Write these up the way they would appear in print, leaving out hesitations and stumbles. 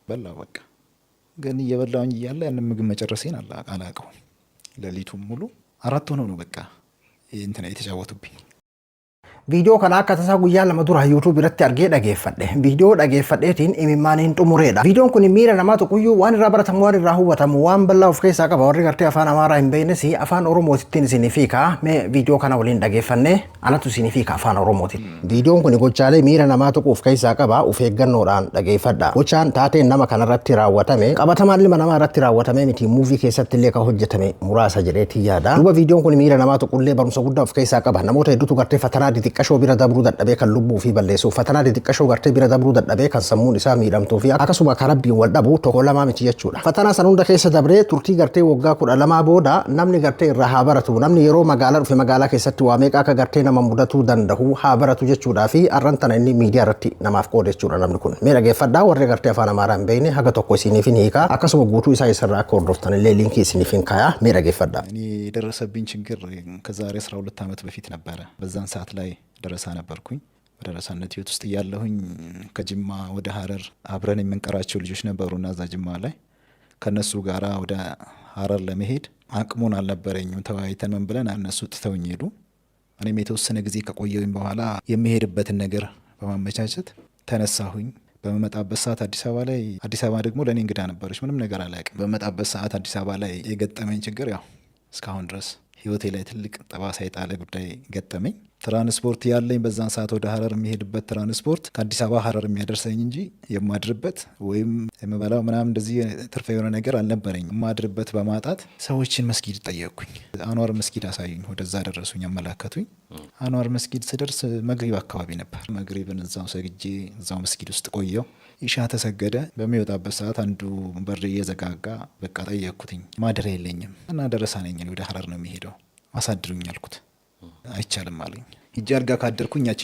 በላው በቃ። ግን እየበላሁኝ እያለ ያንን ምግብ መጨረሴን አላውቀውም። ሌሊቱን ሙሉ አራት ሆነው ነው በቃ እንትን የተጫወቱብኝ። Viidiyoo kana akka tasaa guyyaa 2 dura YouTube irratti argee dhageeffadhe. Viidiyoo dhageeffadheetiin imimmaaniin xumureedha. Viidiyoon kun miira namaa tuquyyuu waan irraa baratamu, waan irraa hubatamu, waan bal'aa of keessaa qaba. Warri gartee afaan Amaaraa hin beeknes afaan Oromootittiin isiniif hiika. Mee viidiyoo kana waliin dhageeffannee anatu isiniif hiika afaan Oromootiin. Viidiyoon kun gochaalee miira namaa tuqu of keessaa qaba. Of eeggannoodhaan dhageeffadha. Gochaan taateen nama kanarratti raawwatame qabatamaan ilma namaa irratti raawwatame miti, movie keessatti illee kan hojjetame muraasa jedheetii yaada. Duuba viidiyoon kun miira namaa tuqullee barumsa guddaa of keessaa qaba. Namoota hedduutu gartee fatanaa xixiqqashoo bira dabruu dadhabee kan lubbuu fi balleessu, fatanaa xixiqqashoo gartee bira dabruu dadhabee kan sammuun isaa miidhamtuu fi akkasuma kan Rabbiin wal dhabu tokko lamaa miti jechuudha. Fatanaa san hunda keessa dabree turtii gartee waggaa 12 booda namni gartee irraa haa baratu, namni yeroo magaalaa dhufe magaalaa keessatti waa meeqa akka gartee nama mudatuu danda'u haa baratu jechuudhaa fi arran tana inni miidiyaa irratti namaaf qoode jechuudha namni kun. Mee dhageeffadhaa, warri gartee afaan Amaaraa hin beekne haga tokko isiniif hin hiika, akkasuma guutuu isaa isarraa akka hordoftan illee liinkii isiniif hin kaayaa, mee dhageeffadhaa. እኔ የደረሰብኝ ችግር ከዛሬ 12 ዓመት በፊት ነበረ። በዛን ሰዓት ላይ ደረሳ ነበርኩኝ። በደረሳነት ህይወት ውስጥ እያለሁኝ ከጅማ ወደ ሀረር አብረን የምንቀራቸው ልጆች ነበሩና እዛ ጅማ ላይ ከነሱ ጋራ ወደ ሀረር ለመሄድ አቅሙን አልነበረኝም። ተወያይተን ምን ብለን እነሱ ትተውኝ ሄዱ። እኔም የተወሰነ ጊዜ ከቆየሁኝ በኋላ የሚሄድበትን ነገር በማመቻቸት ተነሳሁኝ። በምመጣበት ሰዓት አዲስ አበባ ላይ፣ አዲስ አበባ ደግሞ ለእኔ እንግዳ ነበረች። ምንም ነገር አላውቅም። በምመጣበት ሰዓት አዲስ አበባ ላይ የገጠመኝ ችግር ያው እስካሁን ድረስ ህይወቴ ላይ ትልቅ ጠባሳ የጣለ ጉዳይ ገጠመኝ። ትራንስፖርት ያለኝ በዛን ሰዓት ወደ ሀረር የሚሄድበት ትራንስፖርት ከአዲስ አበባ ሀረር የሚያደርሰኝ እንጂ የማድርበት ወይም የምበላው ምናምን እንደዚህ ትርፍ የሆነ ነገር አልነበረኝ። የማድርበት በማጣት ሰዎችን መስጊድ ጠየቅኩኝ። አንዋር መስጊድ አሳዩኝ። ወደዛ ደረሱኝ፣ አመላከቱኝ። አንዋር መስጊድ ስደርስ መግሪብ አካባቢ ነበር። መግሪብን እዛው ሰግጄ እዛው መስጊድ ውስጥ ቆየው። ኢሻ ተሰገደ። በሚወጣበት ሰዓት አንዱ በር እየዘጋጋ በቃ ጠየቅኩትኝ። ማደሪያ የለኝም እና ደረሳ ነኝ፣ ወደ ሀረር ነው የሚሄደው፣ አሳድሩኝ አልኩት። አይቻልም አለኝ። ሂጄ አልጋ ካደርኩኝ ያቺ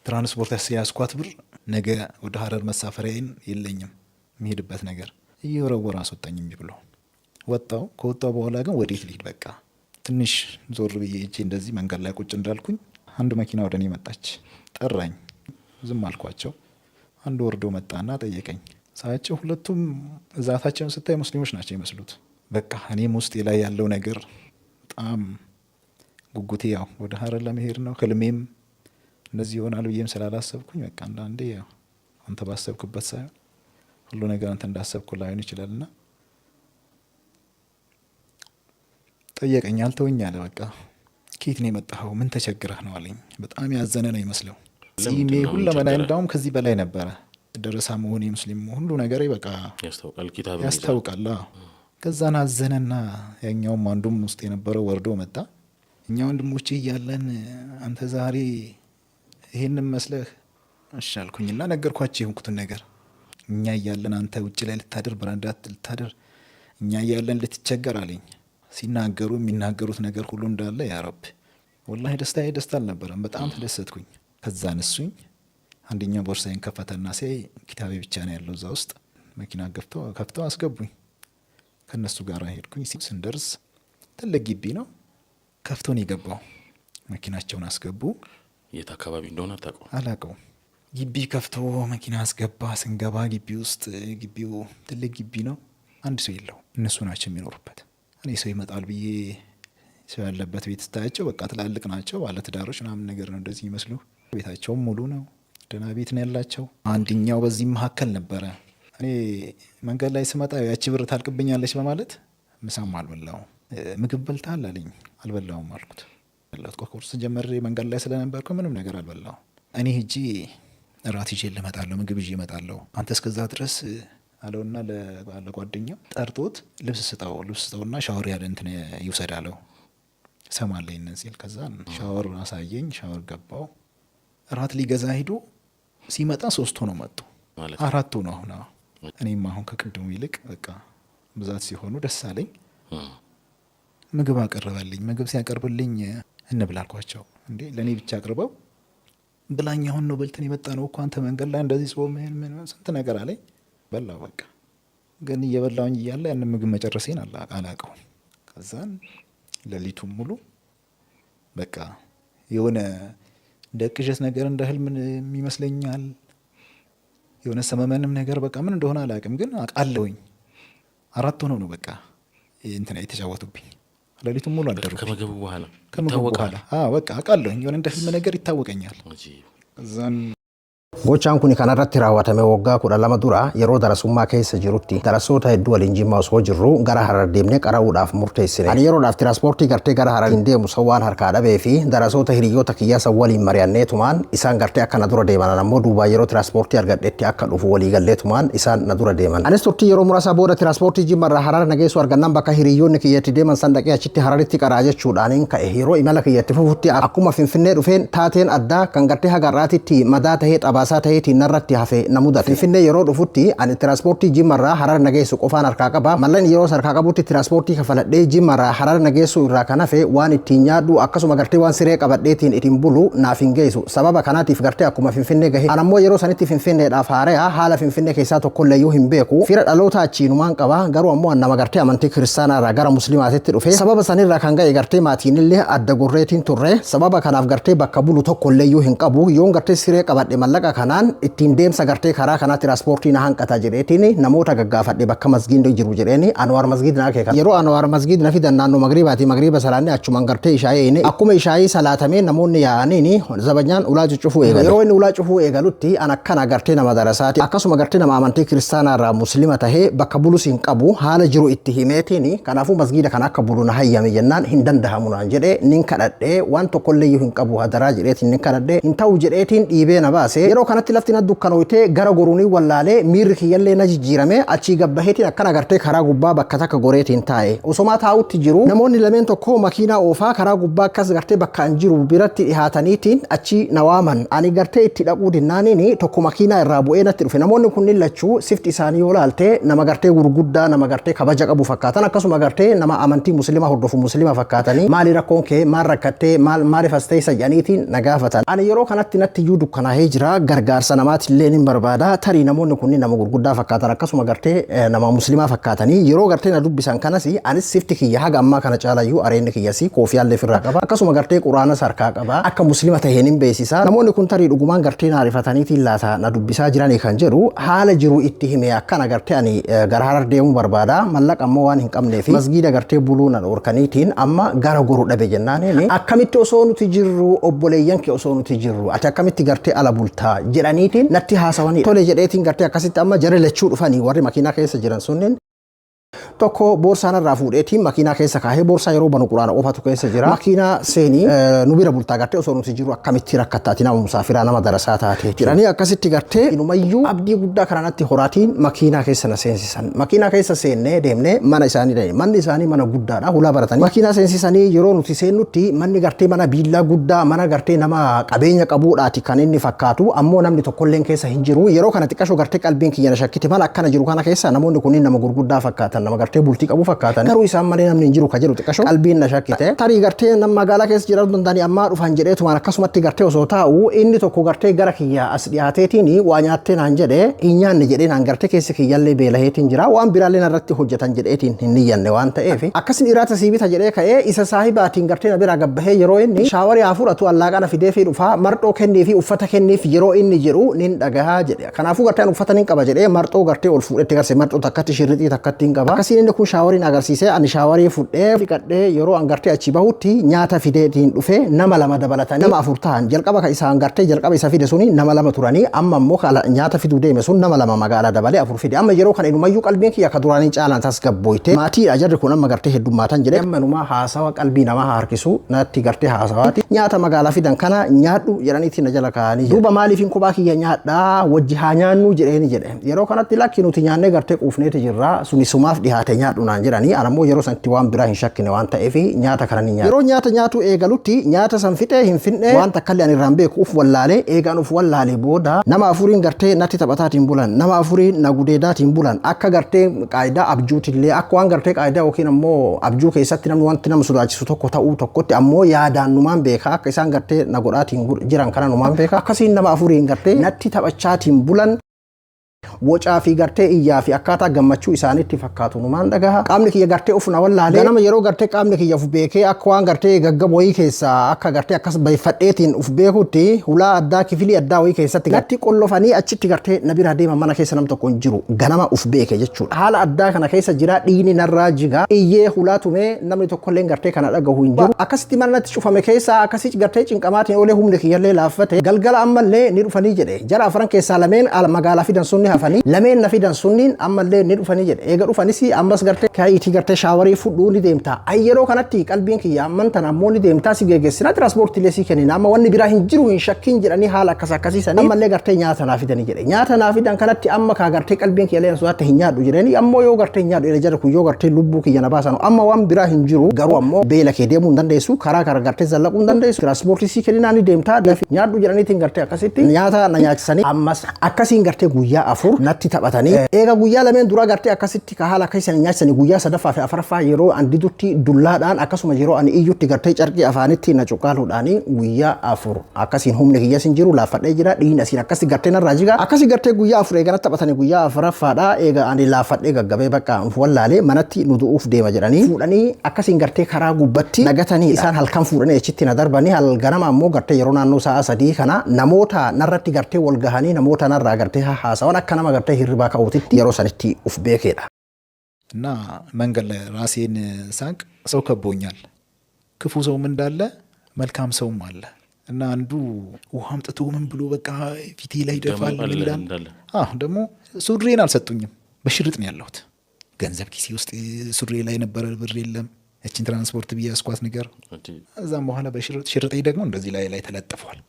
ትራንስፖርት ያስያዝኳት ብር ነገ ወደ ሀረር መሳፈሪያዬን የለኝም የሚሄድበት ነገር፣ እየወረወረ አስወጣኝ እምቢ ብሎ ወጣው። ከወጣው በኋላ ግን ወዴት ልሂድ? በቃ ትንሽ ዞር ብዬ ሄጄ እንደዚህ መንገድ ላይ ቁጭ እንዳልኩኝ አንድ መኪና ወደ እኔ መጣች። ጠራኝ። ዝም አልኳቸው። አንዱ ወርዶ መጣና ጠየቀኝ። ሳያቸው ሁለቱም ዛታቸውን ስታይ ሙስሊሞች ናቸው ይመስሉት። በቃ እኔም ውስጤ ላይ ያለው ነገር በጣም ጉጉቴ ያው ወደ ሀረር ለመሄድ ነው። ህልሜም እንደዚህ ይሆናል ብዬም ስላላሰብኩኝ በቃ አንዳንዴ ያው አንተ ባሰብክበት ሳይሆን ሁሉ ነገር አንተ እንዳሰብኩ ላይሆን ይችላልና ጠየቀኝ። አልተወኝ አለ። በቃ ከየት ነው የመጣኸው? ምን ተቸግረህ ነው አለኝ። በጣም ያዘነ ነው ይመስለው። ጺሜ ሁለመናዬ እንዳውም ከዚህ በላይ ነበረ። ደረሳ መሆኔ ሙስሊም ሁሉ ነገሬ በቃ ያስታውቃል። ኪታብ ያስታውቃል። ከዛን አዘነና ያኛውም አንዱም ውስጥ የነበረው ወርዶ መጣ። እኛ ወንድሞቼ እያለን አንተ ዛሬ ይሄንን መስለህ እሺ አልኩኝና ነገርኳቸው የሆንኩትን ነገር። እኛ እያለን አንተ ውጭ ላይ ልታድር፣ በረንዳ ልታድር፣ እኛ እያለን ልትቸገር አለኝ። ሲናገሩ የሚናገሩት ነገር ሁሉ እንዳለ ያ ረብ ወላሂ ደስታዬ ደስታ አልነበረም። በጣም ተደሰትኩኝ። ከዛ ነሱኝ። አንደኛው ቦርሳዬን ከፈተና ሲያይ ኪታቤ ብቻ ነው ያለው እዛ ውስጥ። መኪና ከፍተው አስገቡኝ። ከእነሱ ጋር ሄድኩኝ። ስንደርስ ትልቅ ግቢ ነው። ከፍቶ ነው የገባው። መኪናቸውን አስገቡ። የት አካባቢ እንደሆነ አታውቀውም? አላውቀውም። ግቢ ከፍቶ መኪና አስገባ። ስንገባ ግቢ ውስጥ ግቢው ትልቅ ግቢ ነው። አንድ ሰው የለው። እነሱ ናቸው የሚኖሩበት። እኔ ሰው ይመጣል ብዬ ሰው ያለበት ቤት ስታያቸው በቃ ትላልቅ ናቸው፣ ባለትዳሮች ምናምን ነገር ነው እንደዚህ ይመስሉ። ቤታቸውም ሙሉ ነው። ደህና ቤት ነው ያላቸው። አንድኛው በዚህ መካከል ነበረ። እኔ መንገድ ላይ ስመጣ ያቺ ብር ታልቅብኛለች በማለት ምሳም አልበላሁም። ምግብ በልተሃል አለኝ። አልበላሁም አልኩት። ቁርስ ጀመሬ መንገድ ላይ ስለነበርኩ ምንም ነገር አልበላሁም። እኔ ሄጄ እራት ይዤ እመጣለሁ፣ ምግብ ይዤ እመጣለሁ፣ አንተ እስከዛ ድረስ አለውና ለጓደኛው ጠርቶት ልብስ ስጠው፣ ልብስ ስጠውና ሻወር ያለ እንትን ይውሰድ አለው። ሰማለኝ እነዚህ። ከዛ ሻወር አሳየኝ፣ ሻወር ገባው። እራት ሊገዛ ሄዶ ሲመጣ 3 ሆነው መጡ። 4 ሆነው አሁን። እኔም አሁን ከቅድሙ ይልቅ በቃ ብዛት ሲሆኑ ደስ አለኝ። ምግብ አቀረበልኝ። ምግብ ሲያቀርብልኝ እንብላ አልኳቸው። እንዴ ለኔ ብቻ አቅርበው ብላኝ አሁን ነው በልተን የመጣነው እኮ አንተ መንገድ ላይ እንደዚህ ጾም ምን ምን ስንት ነገር አለኝ። በላው በቃ። ግን እየበላሁኝ እያለ ያንን ምግብ መጨረሴን አላውቀውም። ከዛን ሌሊቱን ሙሉ በቃ የሆነ እንደ ቅዠት ነገር እንደ ህልም ይመስለኛል። የሆነ ሰመመንም ነገር በቃ ምን እንደሆነ አላውቅም፣ ግን አውቃለሁኝ። አራት ሆነው ነው በቃ እንትና የተጫወቱብኝ። ሌሊቱን ሙሉ አደሩብኝ። ከምግቡ በኋላ ከምግቡ ይታወቃል። በኋላ አዎ፣ በቃ አውቃለሁኝ። የሆነ እንደ ህልም ነገር ይታወቀኛል። አጂብ። እዛን Gochaan kun kan irratti raawwatame waggaa 12 dura yeroo darasummaa keessa jirutti darasoota hedduu waliin Jimmaa osoo jirru gara Harar deemnee qara'uudhaaf murteessine. Ani yeroodhaaf tiraanspoortii gartee gara Harar hin deemu san waan harkaa dhabee fi darasoota hiriyoota kiyyaa san waliin mari'anneetumaan isaan gartee akka na dura deeman ammoo duubaa yeroo tiraanspoortii argadhetti akka dhufu walii galleetumaan isaan na dura deeman. Anis turtii yeroo muraasa booda tiraanspoortii Jimma irraa Harar na geessu argannaan bakka hiriyoonni kiyyatti deeman san dhaqee achitti Hararitti qaraa jechuudhaaniin ka'e. Yeroo imala kiyyatti fufutti akkuma Finfinnee dhufeen taateen addaa kan gartee haga har'aatitti madaa tahee xabaasaa taheetiin narratti hafe na mudate. Finfinnee yeroo dhufutti ani tiraanspoortii Jimmarraa Harar na geessu qofaan harkaa qaba. Mallan yeroo harkaa qabutti tiraanspoortii kafaladhee Jimmarraa Harar na geessu irraa kan hafe waan ittiin nyaadhu akkasuma gartee waan siree qabadheetiin ittiin bulu naaf hin geessu. Sababa kanaatiif gartee akkuma Finfinnee gahe an ammoo yeroo sanitti Finfinneedhaaf haare'a haala Finfinnee keessaa tokkollee iyyuu hin beeku. Fira dhaloota achiinumaan qaba garuu ammoo an nama gartee amantii kiristaanaa irraa gara musliimaatitti dhufe. Sababa sanirraa kan ga'e gartee maatiinillee adda gorreetiin turre. Sababa kanaaf gartee bakka bulu tokkollee iyyuu hin qabu. Yoon gartee siree qabadhe mallaqa kanaan ittiin deemsa gartee karaa kanaa tiraanspoortii na hanqata jedheetiin namoota gaggaafadhe bakka masgiidni jiru jedheeni Anwaar Masgiid na akeekan. Yeroo Anwaar Masgiid na fidan naannoo magriibaati magriiba salaanni achumaan gartee ishaa'ee akkuma ishaa'ii salaatamee namoonni yaa'aniini zabanyaan ulaa cuccufuu eegale. Yeroo inni ulaa cufuu eegalutti an akkana gartee nama darasaati akkasuma gartee nama amantii kiristaanaa irraa muslima tahee bakka bulus hin qabu haala jiru itti himeetiin kanaafuu masgiida kana akka bulu na hayyame jennaan hin dandahamu naan jedhee nin kadhadhee waan tokkollee iyyuu hin qabu hadaraa jedheetiin nin kadhadhee hin ta'u jedheetiin dhiibee na baase. Yeroo kanatti lafti na dukkanooytee gara goruunii wallaalee miirri kiyyallee na jijjiirame achii gabbaheetiin akkana gartee karaa gubbaa bakka takka goreetiin taa'e. Osomaa taa'utti jiru namoonni lameen tokko makiinaa oofaa karaa gubbaa akkas gartee bakka an jiru biratti dhihaataniitiin achi na waaman. Ani gartee itti dhaquu dinnaaniin tokko makiinaa irraa bu'ee natti dhufe. Namoonni kunniin lachuu sifti isaanii yoo laalte nama gartee gurguddaa nama gartee kabaja qabu fakkaatan akkasuma gartee nama amantii musliimaa hordofu musliima fakkaatanii maali rakkoon kee maal rakkattee maal maaliif as teessa jedhaniitiin na gaafatan. Ani yeroo kanatti natti iyyuu dukkanaa'ee jira gargaarsa namaatillee nin barbaada tarii namoonni kunniin nama gurguddaa fakkaatan akkasuma gartee nama musliimaa fakkaatanii yeroo gartee na dubbisan kanas anis sifti kiyya haga ammaa kana caalayyuu areenni kiyyasi koofiyaallee ofirraa qaba akkasuma gartee quraanas harkaa qaba akka muslima taheen hin beeksisa. Namoonni kun tarii dhugumaan gartee na ariifataniitiin laata na dubbisaa jiranii kan jedhu haala jiru itti hime akkana gartee ani gara Harar deemuu barbaada mallaqa ammoo waan hin qabneef masgiida gartee buluu na dhorkaniitiin amma gara goru dhabe jennaaniin akkamitti osoo nuti jirru obboleeyyan kee osoo nuti jirru ati akkamitti gartee ala bultaa jedhaniitiin natti haasawanii tole jedheetiin gartee akkasitti amma jara lachuu dhufanii warri makiinaa keessa jiran sunniin tokko boorsaa narraa fuudheetiin makiinaa keessa kaahee boorsaa yeroo banu quraana qofatu keessa jira. Makiinaa seenii nu bira bultaa gartee osoo nuti jiru akkamitti rakkattaati nama musaafiraa nama darasaa taate jedhanii akkasitti gartee inumayyuu abdii guddaa kana natti horaatiin makiinaa keessa na seensisan. Makiinaa keessa seennee deemnee mana isaanii dhaqne. Manni isaanii mana guddaadha hulaa baratanii. Makiinaa seensisanii yeroo nuti seennutti manni gartee mana biillaa guddaa mana gartee nama qabeenya qabuudhaati kan inni fakkaatu ammoo namni tokkolleen keessa hin jiru. Yeroo kana xiqqashoo gartee qalbiin kiyya na shakkite mana akkana jiru kana keessa namoonni kunniin nama gurguddaa fakkaatan nama gartee bultii qabu fakkaatan garuu isaan malee namni hin jiru ka jedhu xiqqashoo qalbiin na shakkite. Tarii gartee nama magaalaa keessa jiraatu danda'anii ammaa dhufan jedheetumaan akkasumatti gartee osoo taa'u inni tokko gartee gara kiyya as dhiyaateetiin waa nyaattee naan jedhe hin nyaanne jedhee naan gartee keessi kiyyallee beelaheetiin jira waan biraallee narratti hojjetan jedheetiin hin niyyanne waan ta'eef akkasin iraata sii bita jedhee ka'ee isa saahibaatiin gartee na biraa gabbahee yeroo inni shaawarii haa fudhatu allaaqana fidee fi dhufaa marxoo kennii fi uffata kenniif yeroo inni jedhu nin dhagahaa jedhe. Kanaafuu gartee ani uffata nin qaba jedhee marxoo gartee ol fuudhetti garse marxoo takkatti shirrixii takkatti hin qaba. Akkasiin inni kun shaawariin agarsiisee ani shaawarii fudhee dhiqadhee yeroo an gartee achi bahutti nyaata fideetiin dhufee nama lama dabalatanii nama afur ta'an jalqaba ka isaan gartee jalqaba isa fide suni nama lama turanii amma immoo ka nyaata fiduu deeme sun nama lama magaalaa dabalee afur fide. Amma yeroo kana inumayyuu qalbiin kiyya ka duraanii caalaan tasgabbooyte maatiidha jarri kun amma gartee heddummaatan jedhee ammanumaa haasawa qalbii namaa harkisu natti gartee haasawaati nyaata magaalaa fidan kana nyaadhu jedhaniitti na jala kaa'anii duuba maaliifin kophaa kiyya nyaadhaa wajji haa nyaannu jedheeni jedhe. Yeroo kanatti lakki nuti nyaannee gartee quufneeti jirra suni sumaaf dhihaate nyaadhu naan jedhanii an ammoo yeroo sanatti waan biraa hin shakkine waan ta'eef nyaata kana ni nyaadha. Yeroo nyaata nyaatu eegalutti nyaata san fixee hin finne waan takkallee ani irraan beeku uf wallaalee eegaan uf wallaalee booda nama afuriin gartee natti taphataatiin bulan nama afuriin na gudeedaatiin bulan akka gartee qaayidaa abjuutillee akka waan gartee qaayidaa yookiin ammoo abjuu keessatti namni wanti nama sodaachisu tokko ta'uu tokkotti ammoo yaadaan numaan beeka akka isaan gartee na godhaatiin jiran kana numaan beeka akkasiin nama afuriin gartee natti taphachaatiin bulan. Wocaa fi gartee iyyaa fi akkaataa gammachuu isaaniitti fakkaatu numaan dhagaha. Qaamni kiyya gartee of na wallaalee ganama yeroo gartee qaamni kiyya of beekee akka waan gartee gaggab wayii keessaa akka gartee akkas bayfadheetiin of beekutti hulaa addaa kifilii addaa wayii keessatti natti qollofanii achitti gartee na biraa deeman. Mana keessa nam tokko hin jiru, ganama of beeke jechuudha. Haala addaa kana keessa jira, dhiigni narraa jiga, iyyee hulaa tumee namni tokkolleen gartee kana dhagahu hin jiru. Akkasitti mana natti cufame keessa akkasitti gartee cinqamaatiin oolee humni kiyyallee laaffate. Galgala ammallee ni dhufanii jedhe. Jara afran keessaa lameen magaalaa fidan sunni hafanii, lameen na fidan sunniin ammallee ni dhufanii jedhe. Eega dhufanis ammas gartee ka'iitii gartee shaawarii fudhuu ni deemta. Ay, yeroo kanatti qalbiin kiyya amman tana ammoo ni deemtaa, si geggeessina, tiraanspoortiilee si kennina, amma wanni biraa hin jiru, hin shakkiin jedhanii haala akkas akkasiisanii ammallee gartee nyaata naa fidanii jedhe. Nyaata naa fidan kanatti amma kaa gartee qalbiin kiyya leen sodaatte, hin nyaadhu jedhanii, ammoo yoo gartee hin nyaadhu jedhe jara kun yoo gartee lubbuu kiyya na baasan amma waan biraa hin jiru, garuu ammoo beela kee deemuu hin dandeessu, karaa kara gartee zallaquu hin dandeessu, tiraanspoortii si kenninaa ni deemtaa, nyaadhu jedhaniitiin gartee akkasitti nyaata na nyaachisanii ammas akkasiin gartee guyyaa 4 natti taphatanii. Eega guyyaa lameen dura gartee akkasitti ka haala akkasiin nyaachisanii, guyyaa sadaffaa fi afuraffaa yeroo an didutti dullaadhaan, akkasuma yeroo ani iyyutti gartee carqii afaanitti na cuqqaaluudhaanii guyyaa 4 akkasiin humni kiyyas hin jiru, laaffadhee jira, dhiigni asiin akkasi gartee narraa jiga. Akkasi gartee guyyaa 4 eegana taphatanii, guyyaa afuraffaadha eega ani laaffadhee gaggabee bakka wallaalee manatti nu du'uuf deema jedhanii fuudhanii akkasiin gartee karaa gubbatti nagatanii. Isaan halkan fuudhanii achitti na darbanii, ganama ammoo gartee yeroo naannoo sa'a 3 kana namoota narratti gartee wal gahanii, namoota narraa gartee haasawan, akka nama gartee hirribaa ka'uutitti yeroo sanitti uf beekeedha. እና መንገድ ላይ ራሴን ሳቅ ሰው ከቦኛል። ክፉ ሰውም እንዳለ መልካም ሰውም አለ። እና አንዱ ውሃ አምጥቶ ምን ብሎ በቃ ፊቴ ላይ ይደፋል። ምን ይላል። አዎ፣ ደግሞ ሱሪዬን አልሰጡኝም። በሽርጥ ነው ያለሁት። ገንዘብ ኪሴ ውስጥ ሱሪ ላይ ነበረ፣ ብር የለም። እችን ትራንስፖርት ብዬ ያስኳት ነገር። እዛም በኋላ በሽርጥ ሽርጤ ደግሞ እንደዚህ ላይ ላይ ተለጥፏል።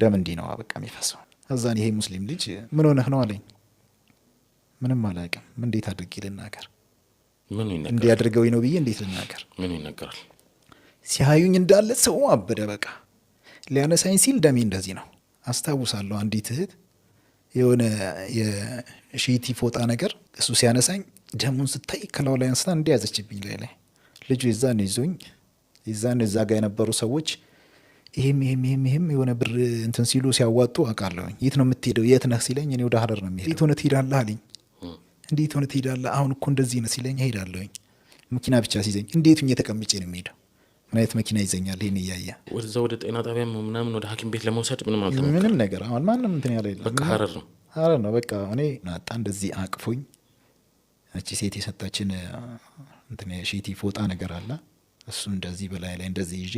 ደም እንዲህ ነው በቃ የሚፈሰው። እዛን ይሄ ሙስሊም ልጅ ምን ሆነህ ነው አለኝ። ምንም አላውቅም። እንዴት አድርጌ ልናገር? እንዲህ አድርገውኝ ነው ብዬ እንዴት ልናገር? ምኑ ይነገራል? ሲያዩኝ እንዳለ ሰው አበደ። በቃ ሊያነሳኝ ሲል ደሜ እንደዚህ ነው። አስታውሳለሁ፣ አንዲት እህት የሆነ የሺቲ ፎጣ ነገር እሱ ሲያነሳኝ ደሙን ስታይ ከላዩ ላይ አንስታ እንዲህ ያዘችብኝ ላይ ላይ። ልጁ የዛን ይዞኝ የዛን እዛ ጋር የነበሩ ሰዎች ይሄም ይሄም ይሄም ይሄም የሆነ ብር እንትን ሲሉ ሲያዋጡ አውቃለሁኝ። የት ነው የምትሄደው? የት ነህ ሲለኝ እኔ ወደ ሀረር ነው የምሄደው። እንዴት ሆነህ ትሄዳለህ አለኝ። እንዴት ሆነህ ትሄዳለህ? አሁን እኮ እንደዚህ ነው ሲለኝ እሄዳለሁኝ። መኪና ብቻ ሲይዘኝ እንዴት ሁኜ ተቀምጬ ነው የምሄደው? ምን አይነት መኪና ይዘኛል? ይሄን እያየ ወደዛ ወደ ጤና ጣቢያ ምናምን ወደ ሐኪም ቤት ለመውሰድ ምንም አልተሞከረም። ምንም ነገር አሁን ማንም እንትን ያለ የለም። በቃ ሀረር ነው፣ ሀረር ነው። በቃ እኔ ናጣ እንደዚህ አቅፎኝ እቺ ሴት የሰጠችን እንትን ሺቲ ፎጣ ነገር አለ፣ እሱ እንደዚህ በላይ ላይ እንደዚህ ይዤ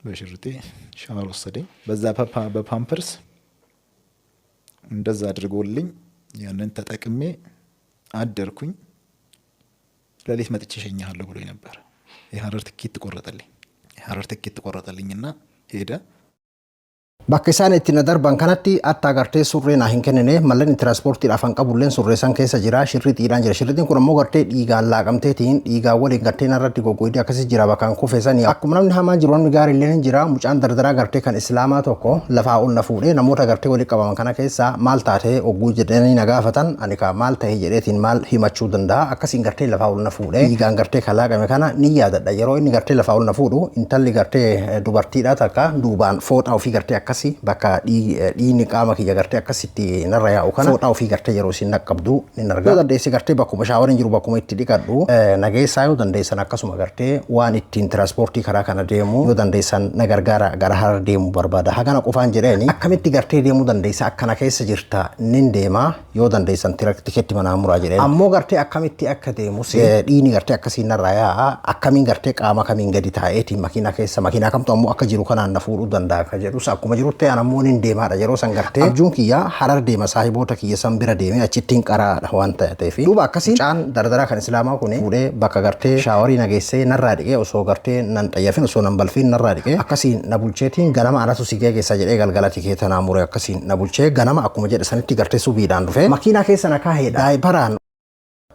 በሽርጤ ሻወር ወሰደኝ። በዛ በፓምፐርስ እንደዛ አድርጎልኝ ያንን ተጠቅሜ አደርኩኝ። ሌሊት መጥቼ እሸኝሃለሁ ብሎኝ ነበር። የሀረር ትኬት ቆረጠልኝ። የሀረር ትኬት ቆረጠልኝና ሄደ። Bakka isaan itti na darban kanatti atta gartee surree naa hin kennine, malleen tiraanspoortiidhaaf han qabulleen surree san keessa jira, shirrixiidhaan jira. Shirrixiin kun ammoo gartee dhiigaan laaqamteetiin dhiigaan waliin gartee narratti goggoydee akkasii jira. Bakkaan kufe sanii akkuma namni hamaan jiru namni gaariillee hin jira. Mucaan dardaraa gartee kan islaamaa tokko lafaa ol na fuudhee namoota gartee walitti qabaman kana keessa maal taatee ogguu jedhanii na gaafatan, ani ka maal ta'e jedheetiin maal himachuu danda'a? Akkasiin gartee lafaa ol na fuudhee dhiigaan gartee kan laaqame kana ni yaadadha. Yeroo inni gartee lafaa ol na fuudhu intalli gartee dubartiidha takka duubaan fooxaa ofii gartee akkasi bakka dhiigni qaama kiyya gartee akkasitti narra yaa'u kana fooxaa ofii gartee yeroo isin naqqabdu ni arga. Yoo dandeesse gartee bakkuma shaawariin jiru bakkuma itti dhiqadhu nageessaa, yoo dandeessan akkasuma gartee waan ittiin tiraanspoortii karaa kana deemu yoo dandeessan na gargaara, gara Harar deemuu barbaada. Hagana qofaan jedheeni akkamitti gartee deemuu dandeessa, akkana keessa jirta, nin deema, yoo dandeessan tikeetti manaa muraa jedheen. Ammoo gartee akkamitti akka deemus dhiigni gartee akkasiin narra yaa'a, akkamiin gartee qaama kamiin gadi taa'eetiin makiinaa keessa, makiinaa kamtu ammoo akka jiru kanaan na fuudhuu danda'a ka jedhus akkuma jirutti an ammoo nin deemaadha. Yeroo san gartee abjuun kiyya Harar deema, saahiboota kiyya san bira deemee achittiin qaraadha waan ta'eef. Duuba akkasii caan dardaraa kan islaamaa kun fuudhee bakka gartee shaawarii na geessee narraa dhiqee, osoo gartee nan xayyafin, osoo nan balfiin narraa dhiqee akkasiin na bulcheetiin ganama anatu si geessa jedhee galgala tikeeta naa mure. Akkasiin na bulchee ganama akkuma jedhe sanitti gartee subiidhaan dhufe makiinaa keessa na kaa'eedha. Daayiparaan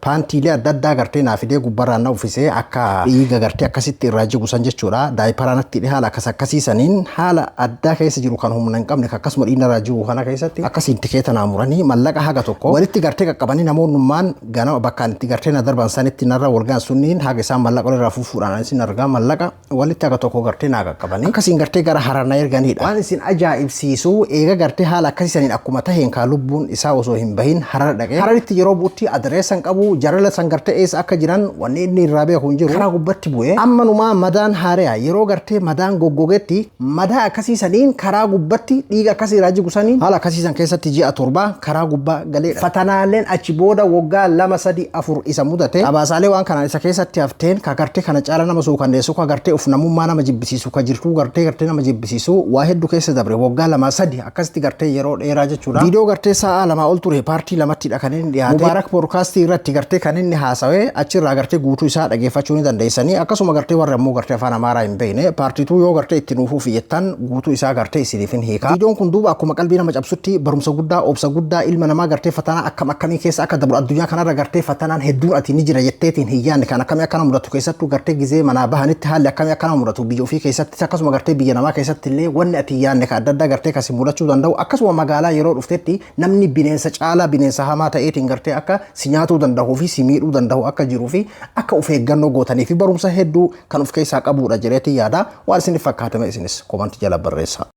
Paantiilee adda addaa gartee naa fidee gubbarraan na uffisee akka dhiiga gartee akkasitti irraa jigu san jechuudha. Daayiparaa natti hidhee haala akkas akkasiisaniin haala addaa keessa jiru kan humna hin qabne kan akkasuma dhiigni irraa jigu kana keessatti akkasiin tikeeta naa muranii mallaqa haga tokko walitti gartee qaqqabanii namoonnummaan ganama bakkaan itti gartee na darban sanitti narra walgaan sunniin haga isaan mallaqa walirraa fufuudhaan anis hin argaa mallaqa walitti haga tokko gartee naa qaqqabanii akkasiin gartee gara Harar na erganidha. Waan isin ajaa'ibsiisu eega gartee haala akkasiisaniin akkuma taheen kaa lubbuun isaa osoo hin bahin Harar dhaqee Hararitti yeroo bu'utti adireessa hin qabu, jarala san gartee eessa akka jiran wanni inni irraa beeku hin jiru. Karaa gubbatti bu'ee ammanumaa madaan haare'a yeroo gartee madaan goggogetti madaa akkasii saniin karaa gubbatti dhiiga akkasii irraa jigu saniin haala akkasii san keessatti ji'a 7 karaa gubbaa galeedha. Fatanaaleen achi booda waggaa 2 3 4 isa mudate xabaasaalee waan kanaan isa keessatti hafteen ka gartee kana caala nama suukanneessu ka gartee uf namummaa nama jibbisiisu ka jirtuu gartee gartee nama jibbisiisu waa heddu keessa dabre waggaa 2 3 akkasitti gartee yeroo dheeraa jechuudha. Viidiyoo gartee sa'aa lamaa ol ture paartii lamattidha kan inni dhiyaate. Mubaarak Poodkaastii irratti gartee kan inni haasawe achirraa gartee guutuu isaa dhageeffachuu ni dandeessanii. Akkasuma gartee warri ammoo gartee afaan Amaaraa hin beekne paartiituu yoo gartee itti nuufuuf jettan guutuu isaa gartee isiniif hin hiika. Viidiyoon kun duuba akkuma qalbii nama cabsutti barumsa guddaa obsa guddaa ilma namaa gartee fatanaa akkam akkamii keessa akka dabru addunyaa kanarra gartee fatanaan hedduun ati ni jira jetteetiin hin yaanne kan akkamii akka nama mudatu keessattuu gartee gizee manaa bahanitti haalli akkamii akka nama mudatu biyya ofii keessattis akkasuma gartee biyya namaa keessatti illee wanni ati hin yaanne kan adda addaa gartee kan si mudachuu danda'u akkasuma magaalaa yeroo dhuftetti namni bineensa caalaa bineensa hamaa ta'eetiin gartee akka si nyaatuu danda'uu fi si miidhuu danda'u akka jiruu fi akka of eeggannoo gootanii fi barumsa hedduu kan of keessaa qabuudha jedheetiin yaada. Waan isiniif fakkaatame isinis komantii jala barreessaa.